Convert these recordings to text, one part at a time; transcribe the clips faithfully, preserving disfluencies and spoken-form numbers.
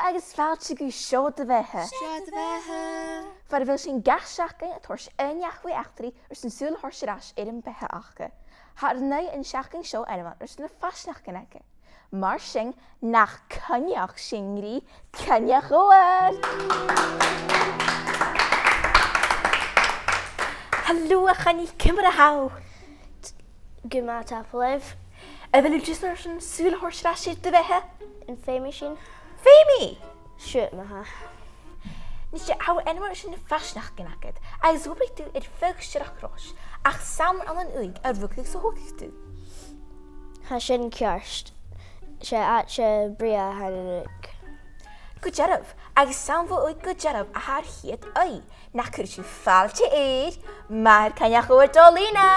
Agus fàilte gu Seo Do Bheatha. Seo Do Bheatha. Far a bheil sinn gach seachdain a' toirt aon neach-bhuidhe eachdraidh airson sùil a thoirt air ais air am beatha aca. Tha ar n-aghaidh an t-seachdain seo ainmeil airson na faisneachdan aige. Mar sin, nach coinneach sinn ri Coinneach Òir! Halò, a Choinnich, ciamar a tha thu? Gu math, tapadh leibh. A bheil thu just airson sùil a thoirt air ais air do bheatha? Am feum mi sin? Feumaidh! Siuthad ma-thà. Nise, tha thu ainmeil airson na faisneachdan agad, agus dh'obraich tu air feadh siorrachd rois, ach 's ann ann an uaigh a rugadh 's a thogadh tu? Tha sin ceart. 'S e àite brèagha a th' ann an uaigh. Gu dearbh, agus 's ann bho uaigh gu dearbh a tha ar chiad aghaidh. Nach cuir sibh fàilte air, Màthair Choinnich Òir, Dolina!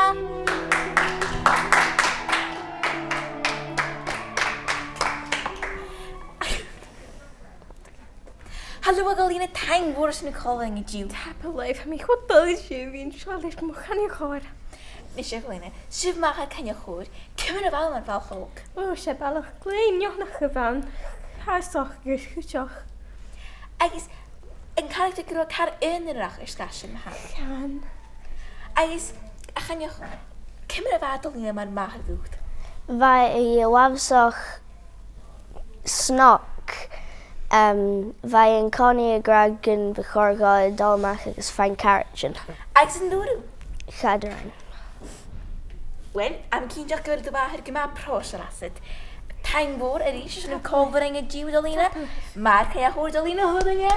Halò, a Dholaidhne, taing mhòr airson a' call rinn an-diugh. Tapadh leibh, tha mi cho doirbh a bhith an seo leis mo Choinneach Òir. Nise, a Dholaidhne, sibh Màthair Choinnich Òir, ciamar a bha thu mar bhalach òg? Ò, 's e balach glè neònach a bh' ann. Tha e sònraichte cuideachd. Agus an canadh tu gun robh car aonaranach air sgàth sin, ma-thà? Chan. Agus, a Choinnich, ciamar a bha Dolina mar mhàthair dhut? Bha i uabhasach snog. Em, bha i an-còmhnaidh ag ràdh gum bu chòir dhomh a dhol a-mach agus faighinn caraidean. Agus an d' fhuair thu? Cha do rinn. Uill, tha mi cinnteach gu bheil do mhàthair gu math pròiseil asad. Taing mhòr a-rithist airson a' call rinn an-diugh, a Dholaidhne. Màthair Choinnich Òir, Dolina, a h-uile duine.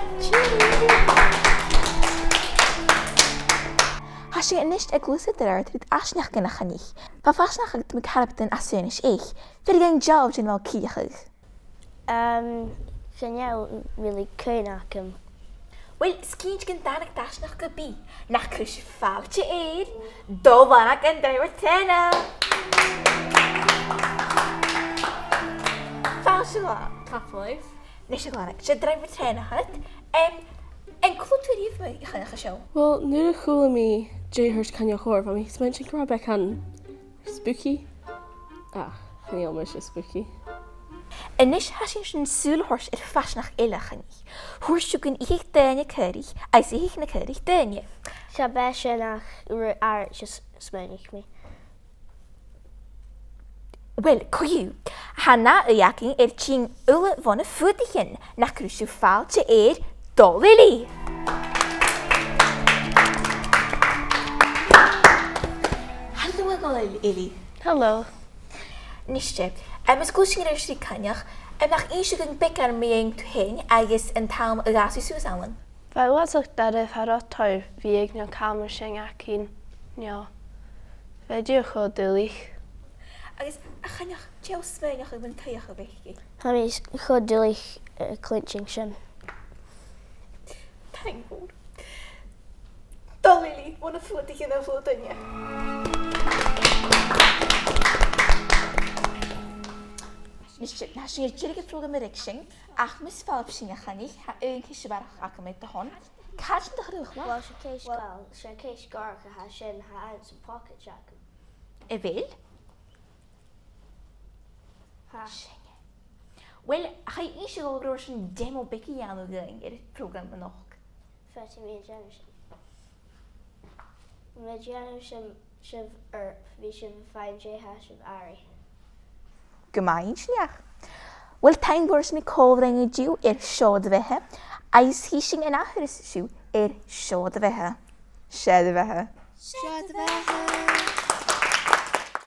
Tha sinn a-nis a' gluasad air adhart ri d' fhaisneachdan, a Choinnich. Bha faisneachd agad mu charbadan às aonais eich. Feuch dhuinn dealbh den a bha thu a' ciallachadh. Em, chan eil really cuimhne agam. Uill, 's cinnteach gun tàinig deiseanach gu bith. Nach cuir sibh fàilte air Dòmhnall an dràibhear-trèana! Fàilte mhath. Tapadh leibh. Nise, a Dhòmhnaill, 's e dràibhear-trèana a th' annad. Em, an cuala tu a-riamh mu dheidhinn a' choinneach seo? Uill, nuair a chuala mi dè thuirt Coinneach Òir, bha mi a' smaointinn gun robh e beagan spooky. Ach chan eil mise spooky. A-nis, tha sinn airson sùil a thoirt air faisneachd eile, a Choinnich. Thuirt thu gun ithidh daoine caoraich, agus ithidh na caoraich daoine. Cha b' e sin ach rud àraid a smaoinich mi. Uill, co-dhiù, tha an ath aghaidh againn air tighinn uile bho na Fuadaichean. Nach cuir sibh fàilte air Dòmhnall Eilidh! Halò, a Dhòmhnaill Eilidh. Halò. Nise, em, is cuimhne agam ri Coinneach, em, nach innis thu dhuinn beagan mu dheidhinn thu fhèin agus an t-àm a dh'fhàs thu suas ann? Bha e uabhasach doirbh, cha robh tòrr bhiadh no càil mar sin againn, no. Bha e dìreach cho duilich. Agus, a Choinneach, dè tha thu a' smaoineachadh mun t-suidheachadh aice? Tha mi s-, cho duilich, eh, a' cluinntinn sin. Taing mhòr. Dòmhnall Eilidh, bho na Fuadaichean a h-uile duine. Nise, tha sinn air deireadh a' phrògraim a ruigsinn, ach mus fhalbh sinn, a Choinnich, tha aon cheist a bharrachd agam air do shon. Càit an do chruthach? Uill, 's e ceist ghoirid, 's e ceist ghoirid a tha sin, tha e anns a' phocaid agam. A bheil? Tha. Sin e. Uill, chaidh innse dhomh gun robh sinn demo beag a dhèanamh dhuinn air a' phrògram a-nochd. Faodaidh mi a dhèanamh sin. Ma dhèanadh sibh, sibh oidhirp, bidh sibh a' faighinn dè tha sibh ag iarraidh. Gu math inntinneach. Uill, taing mhòr airson a' call rinn an-diugh air Seo Do Bheatha, agus chì sinn an ath thuras sibh air Seo Do Bheatha. Seo Do Bheatha. Seo Do Bheatha.